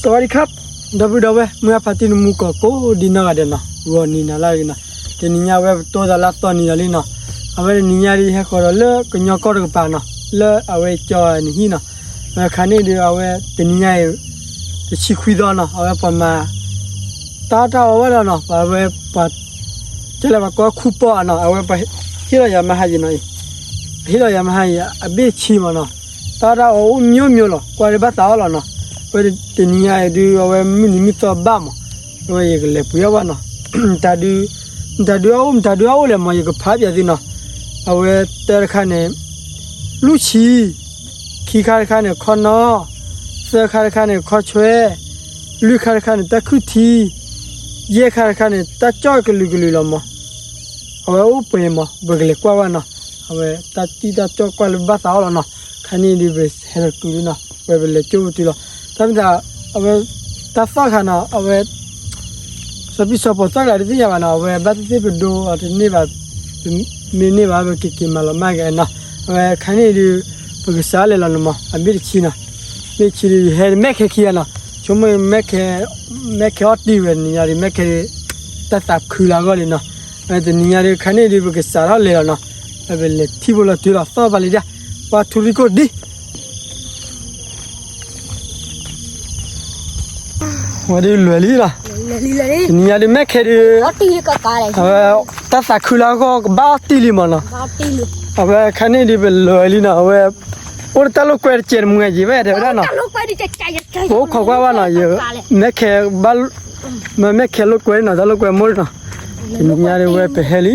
สวัสดีครับ ဒီပုၢ်ဒီဝဲၢ် မုၢ်အဖါတံၢ်နမူကီၢ်ကိးဒံနီၢ်ဂၤဒဲးနီၤ ဂီၤနံၤနၤလၢအဂ့ၤနီၤ တနံၤညါဝဲပတိသးလၢအသီနံၤလီၤလံနီၤ အဝဲတနံၤညါဒ်ဟဲဃီၤဒီးလၢကညီကီၢ်တကပၤနီၤ လၢအဝဲကၠီနဟံၣ်နီၤ အဝဲခါန့ၣ်ဒုးအဝဲတနံၤညါအံၤ တဆံခွံသီနီၤ အဝဲပှၤမၤ တၢ်အီၣ်တၢ်အီဝဲလီၤနီၤ ပှၤဝဲပှၤ ကဲလၢပှၤကိးခူပီၢ်နီၤ အဝဲပှၤဟ့ၣ်လီၤယၤမဟါယံၤနီၤအံၤ ဟ့ၣ်လီၤယၤမဟါယံၤ အဘ့ၣ်တဆံမးနီၤ တၢ်အီၣ်တၢ်အီအိၣ်မျိုးမျိုးလီၤ ကွၢ်လၢဘၣ်သးအီၣ်လီၤနီၤ အဝဲတနံၤညါအံၤဒုး အဝဲမုၢ်နံၤမုၢ်သီဘၣ်မး အဝဲယကလဲၤပှ့ၤအီၣ်ဘၣ်နီၤ တၢ်ဒုး တၢ်ဒုးအအိၣ် တၢ်ဒုးအအိၣ်လဲၣ်မး ယကဖးပၠးသုနီၤ အဝဲတၢ်တခါန့ၣ် လူၢ်ဆံ ခံခါတခါန့ၣ် ခီနီ သၢခါတခါန့ၣ် ခီဆွဲ လွံၢ်ခါတခါန့ၣ် တၢ်ခုၣ်ထံ ယဲၢ်ခါတခါန့ၣ် တၢ်ကၠီၣ်ကလုာ်ကလုာ်လီၤမး အဝဲအိၣ်ပှဲၤမး ပကလဲၤကွၢ်ဝဲနီၤ အဝဲတၢ်တံၢ်တၢ်ကၠီၣ်ကွၢ်လၢဘၣ်သးအီၣ်လီၤနီၤ ခါန့ၣ်ဒုးပဟဲလီၤတုၤလံနီၤ ဝဲပလဲၤကၠိပတုၤလီၤ တၢ်မ့ၢ်သး အဝဲ တၢ်သီၣ်ခါနီၤ အဝဲ စီၤပံၣ်စီၤပီၤသီၣ်ကလးတသ့ၣ်ညါဘၣ်နီၤ အဝဲဘၣ်သ့ၣ်သ့ၣ်ပဒိအီၤတန့ၢ်ဘၣ် မ့ၢ်န့ၢ်ဘၣ် ပကက့ၤမၤလီၤမၢ်က့ၤနီၤ အဝဲခါန့ၣ်ဒုး ပကစးလဲၤလီၤနီၤမး အဘ့ၣ်တဆံနီၤ ဘ့ၣ်တဆံဒုး ဟဲမဲၣ်ခဲခံဂၤနီၤ ဆိကမိၣ် မဲၣ်ခဲအီၣ်တံၢ်ဝဲတနံၤညါဒုး မဲၣ်ခဲဒုး တၢ်သးခုလၢအဂီၢ်လံနီၤ အဝဲတနံၤညါဒုး ခါန့ၣ်ဒုး ပကစးထီၣ်လဲၤလီၤနီၤ အဝဲပလဲၤထံၣ်ဖိလီၤတုၤလီၤ သီၣ်ဘၣ်လံဒၣ် ပှၤထူရံကိၣ်ဒံ ဝဲဒုးလွဲၢ်လံလီၤ တနံၤညါဒုး မဲၣ်ခဲဒုး အဝဲ တၢ်သးခုလၢအဂီၢ် ကဘၣ်အီၣ်တံၢ်လံမးနီၤ အဝဲခါန့ၣ်ဒုး ပလဲၤလံနီၤ အဝဲ အိၣ်တၢ်လိာ်ကွဲတစဲးတမှဲၤက့ၤဝဲ တဲဝဲဒၣ်နီၤ ပအိၣ်ခိးကွၢ်ဘၣ်နီၤ ယ မဲၣ်ခဲဘၣ် မ့ၢ်မဲၣ်ခဲလိာ်ကွဲနီၤ တၢ်လိာ်ကွဲမိၢ်နီၤ တနံၤညါဒုး ဝဲပဟဲလံ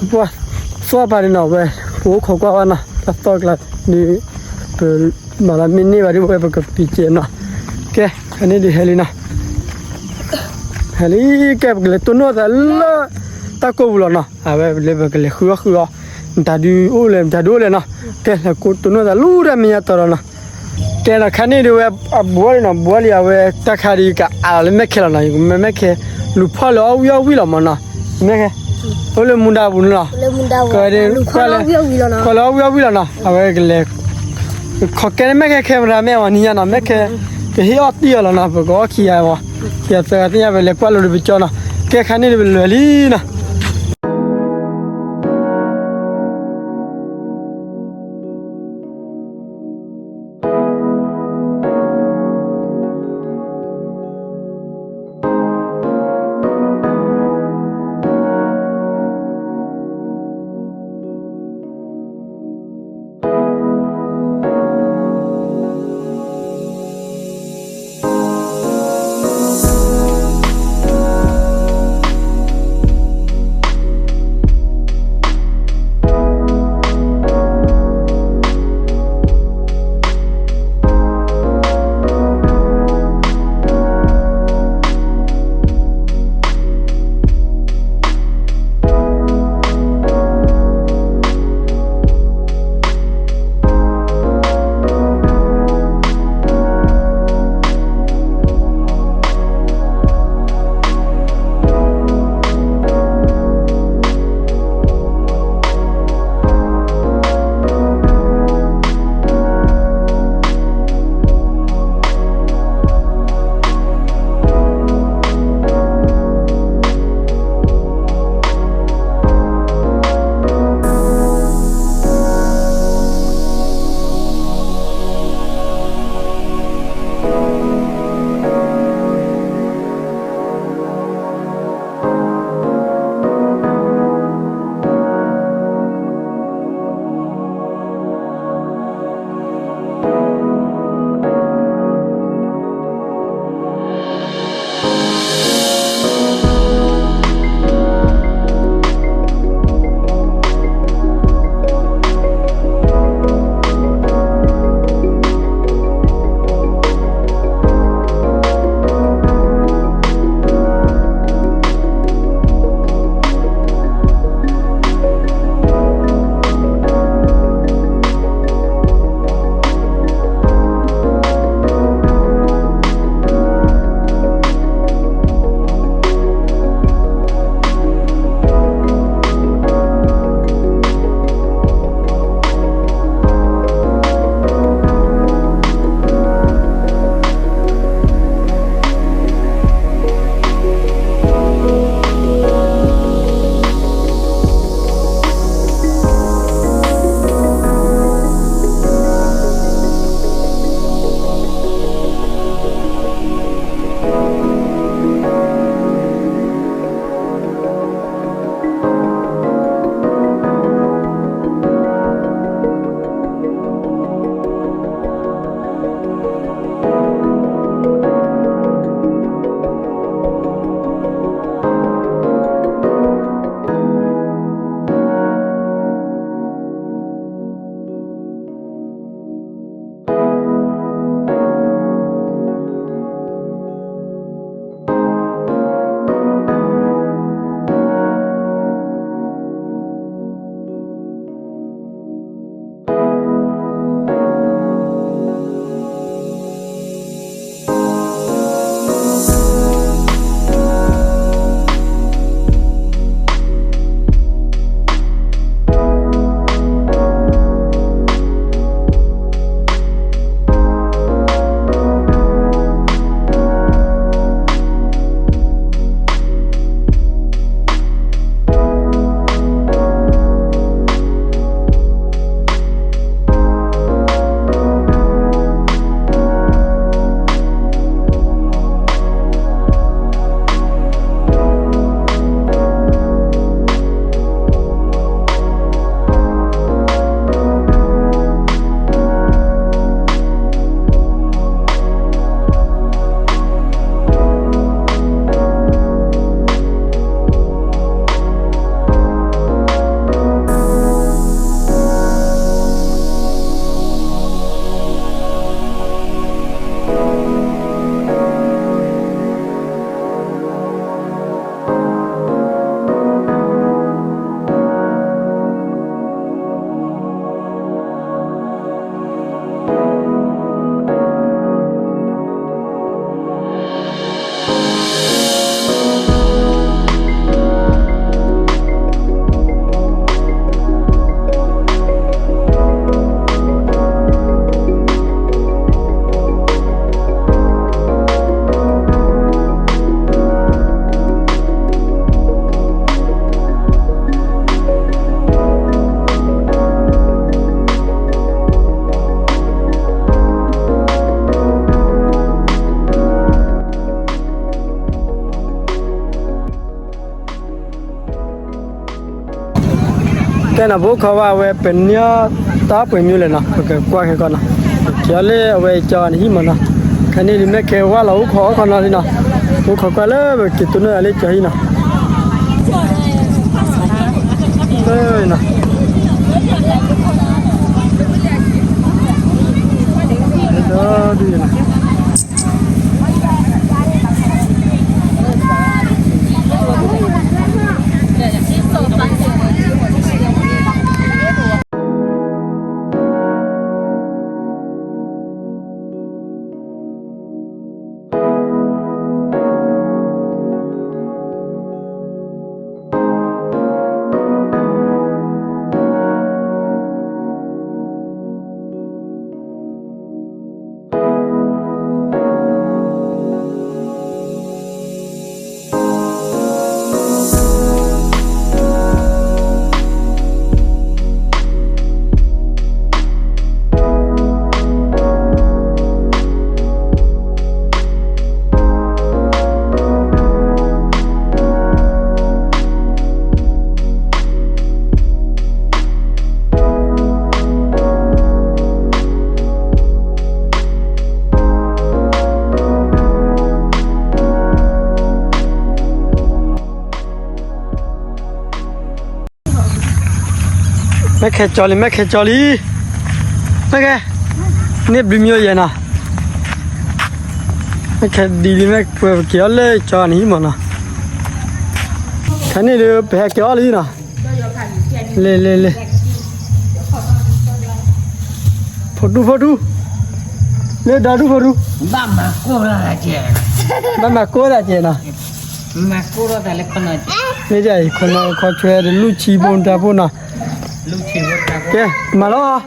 ပှၤ သီၣ်ဘၣ်န့ၣ်နီၤ ဝဲ ပအိၣ်ခိးကွၢ်ဘၣ်နီၤ တၢ်သီၣ်ကျါဒုး ပမၤလီၤမ့ၢ်န့ၢ်ဘၣ်ဒုး ဝဲပကပံးစဲးနီၤ ကဲ ခါန့ၣ်ဒုးဟဲလံနီၤ ဟဲလံ ကဲ ပကလဲၤတိၢ်နီၣ်သးလၢ တၢ်ကိၢ်ပူၤလီၤနီၤ အဝဲလၢပကလဲၤဃုအီၣ်ဃုအီ မတၤဒုးအိၣ်လဲၣ် မတၤဒုးအိၣ်လဲၣ်နီၤ ကဲ လဲၤကိးတိၢ်နီၣ်သးလၢတၢ်မဲာ်ညါတီၤလီၤနီၤ ကဲနီၤ ခါန့ၣ်ဒုးဝဲ အဘူးအီၣ်လံနီၤ ဘူးအီၣ်လံ အဝဲတၢ်ခါဒုး ယကအးလီၤလၢမဲၣ်ခဲလီၤနီၤ ယကမၢမဲၣ်ခဲ လူၤဖီၣ်လၢအီၣ်ဝံၣ်အီၣ်ဝံၣ်လီၤမးနီၤ မဲၣ်ခဲ အိၣ်လၢမူဒါပူၤန့ၣ်လီၤ ကွၢ်လၢအီၣ်ဝံၣ်အီၣ်ဝံၣ်လီၤနီၤ အဝဲကလဲၤ ခီကဲန့ၣ် မဲၣ်ခဲခဲမရၤမဲၣ်အီၤနံၤညါနီၤ မဲၣ်ခဲ ကဟ့ၣ်အီၣ်တံၢ်အီၤလီၤနီၤ ပကအီၣ်ခံဂၤမး ခံဂၤသၢဂၤသ့ၣ်ညါ ပလဲၤကွၢ်လိာ်ဒုးပကၠီနီၤ ကဲခါန့ၣ်ဒုးပလဲၤလံနီၤ ကဲနီၤ ပအိၣ်ခိးဝဲအဝဲ ပန့ၢ်တၢ်ပှဲၤမံၤလဲၣ်နီၤ ပကကွၢ်ခဲကီနီၤ, ကဲအီၤလၢအဝဲကၠီန့ၣ်ဟံၣ်မးနီၤ, ခဲန့ၣ်ဒုးမ့ၢ်ခဲဝဲလီၤ အိၣ်ခိးအိၣ်ခိးနီၤလံနီၤ, ပအိၣ်ခိးကွၢ်လၢပက့ၤတိၢ်နီၣ်ယၤလၢကၠီဟံၣ်နီၤ. မ့ၢ်ခဲကၠီလံ မ့ၢ်ခဲကၠီလံ, မ့ၢ်ခဲ, န့ၣ်ဘျုးမံၤယဲနီၤ, မ့ၢ်ခဲဒ်လံ မ့ၢ်ပှဲၤပက့ၤအီၤလၢကၠီန့ၣ်ဟံၣ်မးနီၤ, ခဲန့ၣ်ဒီး ပဟဲက့ၤအီၤလံနီၤ, လ့လ့လ့, ဖိဒူဖိဒူ, လၢဒီဒူဖိဒူ, ဘၣ်မၤကိၢ်တၢ်ကဲနီၤ, ဘၣ်မၤကိၢ်တၢ်ကဲနီၤ မၤကိၢ်ထီၣ်သးလၢခီနီၤ, မ့ၢ်ဒ်အံၤ ခီနီၤ ခီဆွဲဒီး လူၢ်ဆံဖိတၢ်ဖိနီၤ, ကဲ, မၤလီၤ,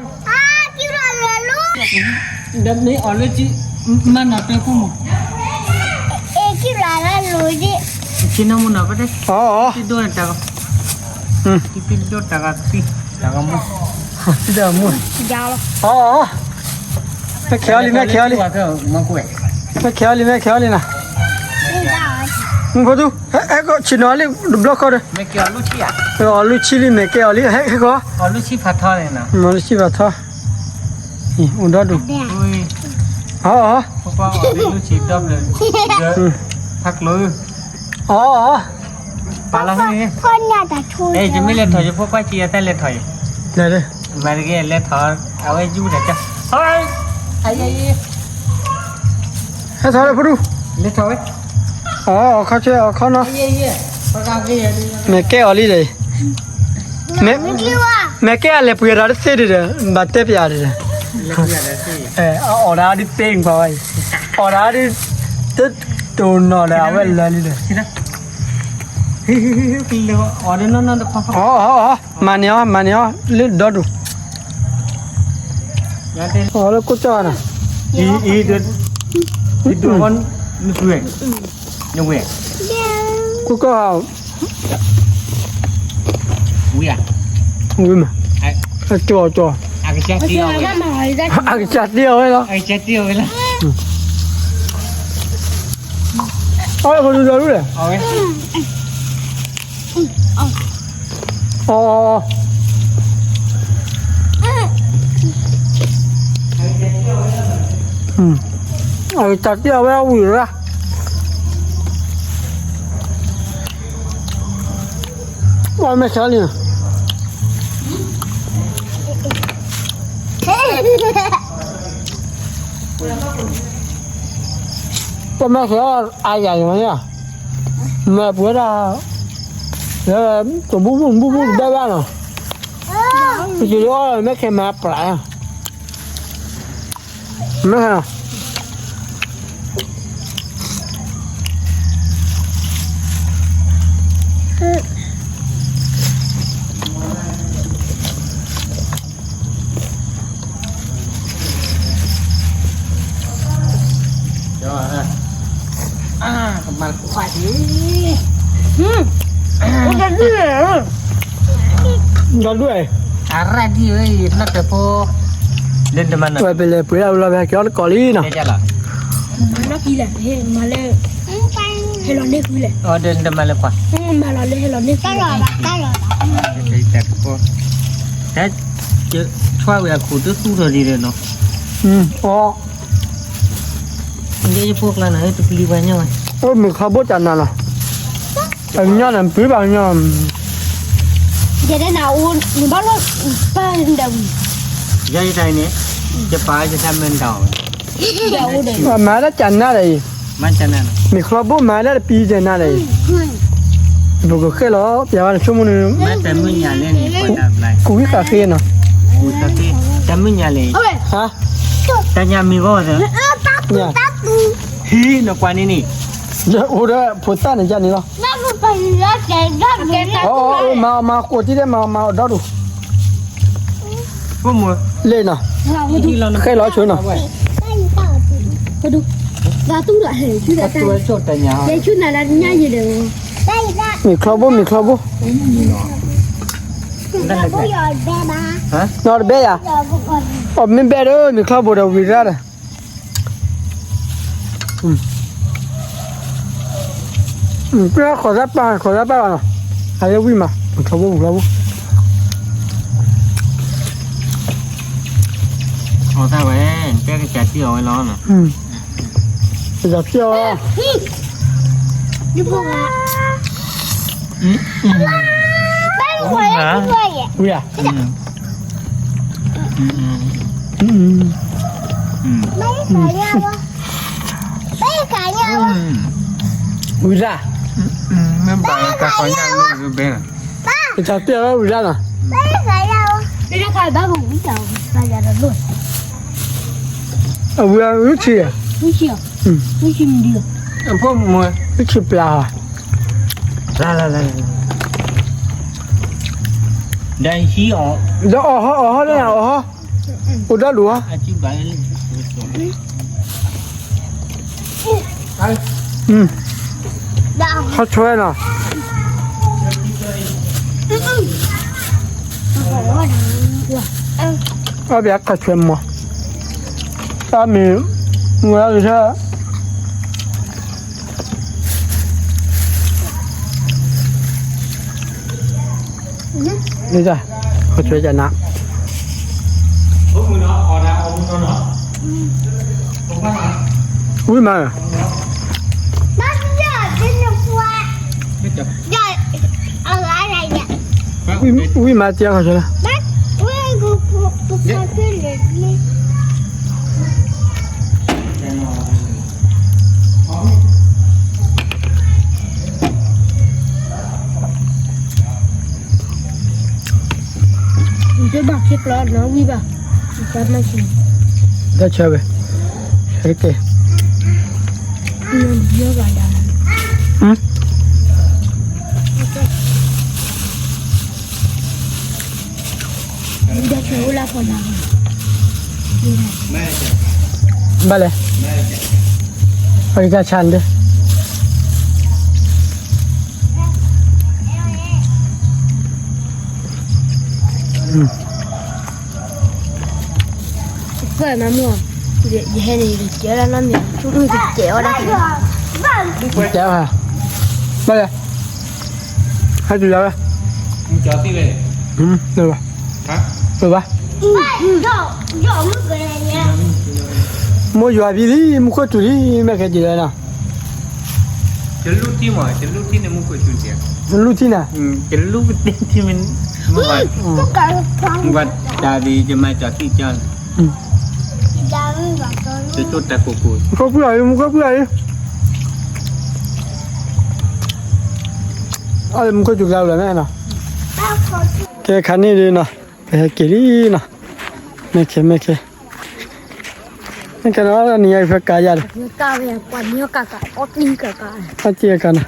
ဒီးမ့ၢ်အီၤလၢ မၤနီၤတဲခိၣ်မး, ဆ့နီၤမုၢ်နီၤ ပတဲ, အီၤ, တံဒိၣ်တၢ်ဂီၤ, တံဒိၣ်တၢ်ဂီၤသံ, တၢ်ဂီၤမူ, တၢ်ဂီၤမူ, အီၤ, မ့ၢ်ခဲအီၤလံ မ့ၢ်ခဲအီၤလံ, မ့ၢ်ခဲအီၤလံ မ့ၢ်ခဲအီၤလံနီၤ, မုၢ်ဖိသူ, ဟဲကီး ဆ့ၣ်နီၤလံ တဘျီဃီဒီး, အီၤလူၢ်ဆံလံ မ့ၢ်ကဲအီၤလံ ဟဲကီး, အီၤလူၢ်ဆံဖးထီန့ၣ်နီၤ, အီၤလူၢ်ဆံဖးထီ, အိၣ်ဒီဒူၣ်, အီၤ, အီၤ, ပာ်လီၤန့ၣ်, ယမ့ၢ်လဲၤထီၣ် ယဖိခွါစံးယၤတၢ်လဲၤထီၣ်အံၤ, မၤတက့ၢ်လဲၤထီၣ်, အဝဲယူၤဒီးက, ဟဲထီၣ်လၢဖိဒူၣ်, လဲၤထီၣ်ဝဲ, အီၤ အခီဆဲ အခီနီၤ, မ့ၢ်ကဲအီၤလံဒီး, မ့ၢ်ကဲအလဲၤပှ့ၤဒီးတသ့ဒံးဒီး ဘၣ်တဲပျးဒံးဒီး, အီၣ်ဒၣ်ဒုးသ့ကွၢ်ဝဲအံၤ, အီၣ်ဒၣ်ဒုး, တ, တိၢ်နီၣ်ဒီး အဝဲလၢာ်လံဒီး, အီၤ, မၤန့ၢ်အီၤ မၤန့ၢ်အီၤလၢဒီဒူၣ်, အီၤလၢကိးကၠီနီၤ, အံၤ, အံၤ, နဝဲ, ကိးကၠီ, ဝံၤဧါ, ဝံၤမး, ကၠီကၠီ, အကစၢ်တ့အီၤဝဲလီၤ, အကစၢ်တ့အီၤဝဲလီၤ, အီၤ ပဒူၣ်ဒီဒူၣ်လဲၣ်, အီၤ, အီၤ, အကစၢ်တ့အီၤဝဲအဝံၤရၣ် ပှၤမဲာ်ဆှးလံ, ပှၤမဲာ်ဆှးအါယၤန့ၣ်, မ့ၢ်ပှဲၤဒၣ်, တဘူၣ်ဘူၣ်ဘူၣ်ဘူၣ်တဘၣ်ဘၣ်နီၤ, ပစံးလၢအီၣ်မဲာ်ဆှးမၤပျး, မ့ၢ် ဒီဒူၣ်, အရၣ်ဒ်ဝဲအံၤ နီၢ်တဖိ, ဝဲပလဲၤပှ့ၤဒၣ်ဝဲလီၤ ပဟဲက့ၤအီၣ်တကိးလံနီၤ, မၤလၢ, မၤလၢ, ဟဲလီၤန့ၢ်ဃုလဲၣ်, အီၤဒီးနတမၤလၢကွၢ်, မၤလီၤလၢဟဲလီၤန့ၢ်ဃု, တၢ်လီၤဘၣ်, တၢ်လီၤဘၣ်, တၢ်, ဆွဲဝဲအခိၣ်တသူၣ်ထီၣ်ဒံးဒီးနီၤ, အီၤ, ယဖိကျါန့ၣ် တပျံၤပှၤညီဝဲ, အိၣ်မုၢ်ခီဘိတၢ်နၤလီၤ, အကညီန့ၣ် ပှံၤဘၣ်ကညီ, ယဲဒၣ်နၤအိၣ်နဘၣ်လီၤ, ပၢ်ဒၣ်ဝံၤ, ယဲယတၢ်အံၤန့ၣ်, ယပာ်ယတၢ်မ့ၢ်နတၢ်အီၤ, မၤဒၣ်ကနၣ်ဒီးအံၤ, မ့ၢ်ချီဘိမၤဒၣ်တပံၤကနၣ်ဒီးအံၤ, ပကဃဲလီၤ ပျဲဝဲနဆိကမိၣ်န့ၣ်, တၢ်မုၢ်ညါလဲၣ်န့ၣ်, ကူဝံသးဃ့နီၤ, တၢ်မုၢ်ညါလဲၣ်, ဟါ, တၢ်ညါမံၤဂီၢ်ဝဲသၢ, ဟံးနကွၢ်န့ၣ်န့ၣ်, အိၣ်ဒီးဖိသၣ်န့ၣ်ယါန့ၣ်လီၤ, အမၤ မၤကိးတံၢ်ဒဲး မၤ မၤအီၤဒီဒူၣ်, လဲၣ်နီၤ, ဃဲလီၤဆိနီၤ, မ့ၢ်ချီဘိ မ့ၢ်ချီဘိ, နီၢ်တဘဲယၤ, အီၤမ့ၢ်ဘဲဒီး မ့ၢ်ချီဘိဒီးဝံၤရၣ်ဒီး ပှၤဃီၤသၣ်ပာ် ဃီၤသၣ်ပာ်ဘၣ်နီၤ, အလၢဝံၣ်မး မုၢ်ချီဘိ မုၢ်ချီဘိ, ဃီၤသၣ်ဝဲ, တဲကစၢ်ထံအီၤဝဲလီၤ, ကစၢ်ထံအီၤဝဲ, ဝံၣ်ဧါ, ဝံၤဒၣ်, ကစၢ်တဲအီၤဝံၤဒၣ်နီၤ, အဝံၤဝံၣ်ဆံး, ဝံၣ်ဆံးပျၢ်, ဒီးအီၣ်ဟီၣ် အီၣ်ဟီၣ်လၢနၤ အီၣ်ဟီၣ်, အိၣ်ဒီဒူၣ်ဟီၣ်, ခီဆွဲနီၤ, အီၣ်ဘၣ်ခီဆွဲမး, တၢ်မ့ၢ်, ဝဲလၢ န့ၣ်, ကဆွဲကနၣ်, ဝံၣ်မး, ဝံၣ်မး တဲခီဆွဲလၢ တဘၣ်ခံကျီနီၤဝံၣ်ဘၣ်, တၢ်ဆၢဝဲ, ဆၢကဲ, ဘၣ်လဲၣ်, ပကစၢ်ဆၣ်န့ၣ်, ကဲမၤမူ, ယဟဲန့ၣ် ယကဲလၢနီတမံၤ ဆိကမိၣ်ကကဲအီၣ်ဒၣ်, ကဲ, ဘၣ်လဲၣ်, ဟဲတုၤလၢဝဲ, ဘၣ်, ဘၣ်, မိၢ်ယွၤဖံလံ မူခိၣ်စူၤလံ မ့ၢ်ကဲတုၤလၢနီၤ, တလူၢ်ထံမး တလူၢ်ထံန့ၣ် မူခိၣ်စူၤန့ၣ်, တလူၢ်ထံန့ၣ်, တလူၢ်ထံမ့ၢ်, မ့ၢ်ဝဲ, တၢ်ဒ်ယမၤကၠီၤသံၣ်ကၠီၤန့ၣ်, တၢ်ကိၢ်ကိၢ်, မူခိၣ်ဖုၣ်အံၤ, မူခိၣ်ဖုၣ်အံၤ, အမူခိၣ်စူၤကျါလၢၤမ့ၢ်နီၤ, ကဲခါန့ၣ်ဒ်နီၤ ပဟဲက့ၤလံနီၤ, မ့ၢ်ခဲ မ့ၢ်ခဲ, မ့ၢ်ခဲနီၤ နံၤညါဖဲကါယၤဒီး, အတံၢ်အကါနီၤ,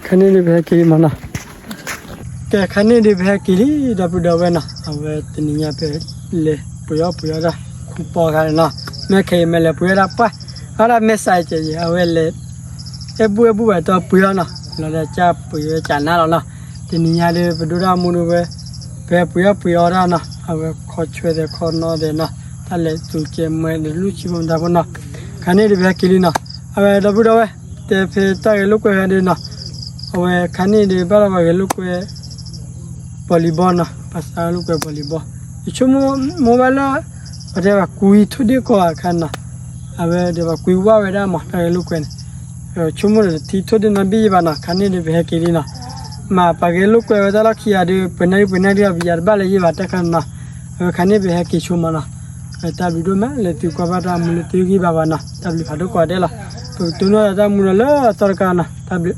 ခါန့ၣ်ဒ်ပဟဲက့ၤလံမ့ၢ်နီၤ, ကဲခါန့ၣ်ဒ်ပဟဲက့ၤလံ ဒီပုၢ်ဒီဝဲၢ်နီၤ, အဝဲတနံၤညါဖဲလဲၤပှ့ၤအီၣ်ပှ့ၤအီတၢ် ခူပီခါန့ၣ်နီၤ, မ့ၢ်ခဲအံၤမ့ၢ်လဲၤပှ့ၤအီၣ်တၢ်ပှၢ်, အီၣ်တၢ်မ့ၢ်စးကဲအံၤ အဝဲလဲၤ အဲၣ်ဘူၣ်အဲၣ်ဘူၣ်ဘၣ်တီပှ့ၤအီၣ်နီၤ, လီၤဒီးကၢ်ပှ့ၤဝဲကၢ်နါလီၤနီၤ, တနံၤညါဒီး ပဒိၣ်တၢ်မူဒိၣ်ဝဲ, ပဟဲပှ့ၤအီၣ်ပှ့ၤအီတၢ်နီၤ, အဝဲခီဆွဲသဲးခီနီသဲးနီၤ, တၢ်လဲၤသူၣ်ကဲၤမွဲဒီးလူၢ်ဆံဖိမတၤဖိနီၤ, ခါန့ၣ်ဒ်ပဟဲက့ၤလံနီၤ, အဝဲဒီပုၢ်ဒီဝဲၢ် တဲဖဲတၢ်ဂဲၤလိာ်ကွဲဂၤဒုးနီၤ, အဝဲခါန့ၣ်ဒုး ဘၣ်လီၤပှၤဂဲၤလိာ်ကွဲ volleyball နီၤ, ပှၤစးလိာ်ကွဲ volleyball, ယဆိကမိၣ်မိၢ်ဘၣ်လၢ ပတဲပှၤကွံထိၣ်ဒ့ၣ်ကီးအခါနီၤ, အဝဲဒီးပှၤကွံဝၣ်ဝဲဒၣ်မး တၢ်ဂဲၤလိာ်ကွဲန့ၣ်, ဆိကမိၣ်ဒီးတထံထိၣ်ဒ့ၣ်နီတဘ့ၣ်ယဘၣ်နီၤ, ခါန့ၣ်ဒုးပဟဲက့ၤလံနီၤ, မ့ၢ်ပှၤဂဲၤလိာ်ကွဲဝဲတၢ်လီၢ်ခံဂၤဒုး ပှဲၤနၣ်ရံၣ်ပှဲၤနၣ်ရံၣ်အီၤ ပယၤတဘၣ်လၢၤယဘၣ်တၢ်ခါနီၤ, အဝဲခါန့ၣ်ပဟဲက့ၤဆိမးနီၤ, တၢ်ဘျုးဒိၣ်မးလၢသုကွၢ်ဘၣ်တၢ်မူလၢသုဂံၢ်ဘါဘၣ်နီၤ, တၢ်ဘျုးဖးဒိၣ်ကိးဂၤဒဲးလီၤ, ပကတိၤနီၣ်ဒီးတၢ်မူနီၤလၢအသီတကးနီၤ, တၢ်ဘျုး